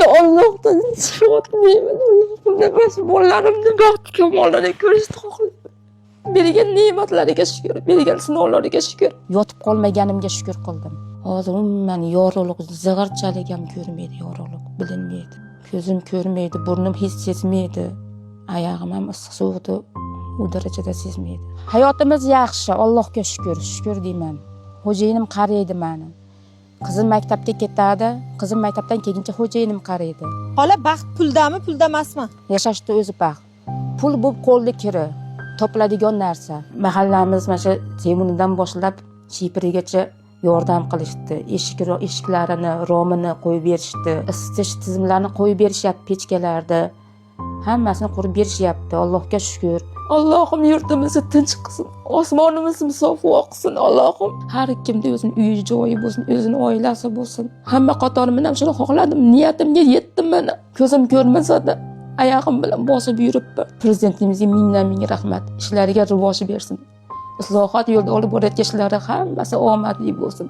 Endi Allohdan shod ne'mat, Allohim, nima bolalarimni baxti kamolini ko'rishni xohlayman. Bergan ne'matlariga shukur, bergan sinovlariga shukur. Yotib qolmaganimga shukur qildim. Hozir umuman yorug'lik zig'irchalik ham ko'rmaydi, yorug'lik bilinmaydi. Ko'zim ko'rmaydi, burnim hech sezmaydi. Oyog'im ham issiq sovuqni u darajada sezmaydi. Hayotimiz yaxshi, Allohga shukur, shukur deyman. Xo'jayinim qaraydi mani. Qizim maktabga ketadi, qizim maktabdan kelguncha xo'jayinim qaraydi. Xola, baxt puldami, pulda emasmi? Yashashda o'zi baxt. Pul bu qo'lni kiri, topiladigan narsa. Mahallamiz mana shu temunidan boshlab shipirigacha yordam qilishdi. Eshiklarini, romini qo'yib berishdi. Isitish tizimlarini qo'yib berishyapti, pechkalarni. Hammasini qurib berishyapti. Allohga shukur. Allohim, yurtimizni tinch qilsin, osmonimizni musaffo qilsin, Allohim. Har kimda o'zini uyi joyi bo'lsin, o'zini oilasi bo'lsin. Hamma qatori men ham shuni xohladim, niyatimga yetdim mana. Ko'zim ko'rmasa-da oyog'im bilan bosib yuribman. Prezidentimizga mingdan ming rahmat. Ishlariga rivoj bersin. Islohot yo'lida olib borayotgan ishlari hammasi omadli bo'lsin.